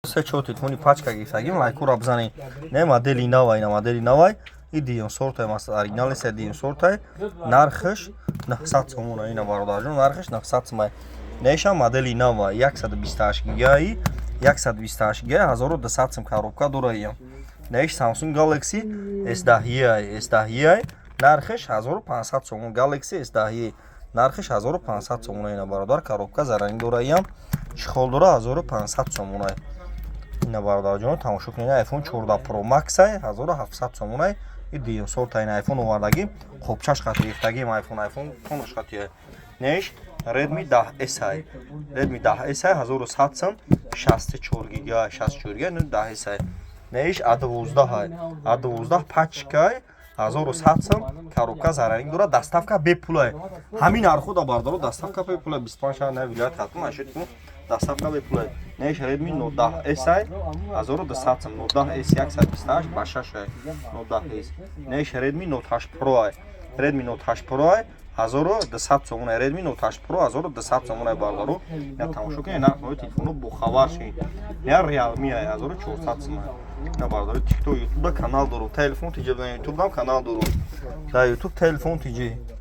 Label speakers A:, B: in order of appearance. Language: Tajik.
A: Се чор телефони пачка гирифтагим, лайкура бизанед. Не, модели навай, на, модели навай. И дуюм сортай, масалан, оригинали се, дуюм сортай. Нархаш 900 сомона. Ина, бародарҷон, нархаш 900 сомай. Неша модели нава, 128 гигаи, 128 гига, 1200 сом, коробка дора иям. Неш Samsung Galaxy S10e, S10e, нархаш 1500 сомон. Galaxy S10e нархаш 1500 сомона. Ина, бародар, коробка заранг дора иям, чехол дора, 1500 сомона. Ина, бародарҷон, тамошо кунед, iPhone 14 Pro Max 1700 сомона. И дуюм сорта ин iPhone овардагӣ, қопчаш қати гирифтагим iPhone, iPhone тонаш қати. Неш Redmi 10S, Redmi 10S 1100 сом, 64 гига, 64 гига 10S. Неш A12, A12 пачкай, 1100 сом, коробка заранг дора, доставка бепулай. Ҳамин нархо да, бардаро, доставка бепулай. 25 шаҳр на вилоят Хатлон ашёт, доставка бепулай. Неш Redmi Note 10S 1200 сом, Note 10S 128 ба 6, Note 10S. Неш Redmi Note 8 Pro, Redmi Note 8 Pro 1200 сомона, Redmi Note 8 Pro 1200 сомона. Бардаро, я тамошо кунед, нархҳои телефоно бохабар шед. Я Realme 1400 сомона. На, бардаро, TikTok, YouTube да канал дорум, Телефон TJ, на YouTube дам канал дорум, дар YouTube Телефон TJ.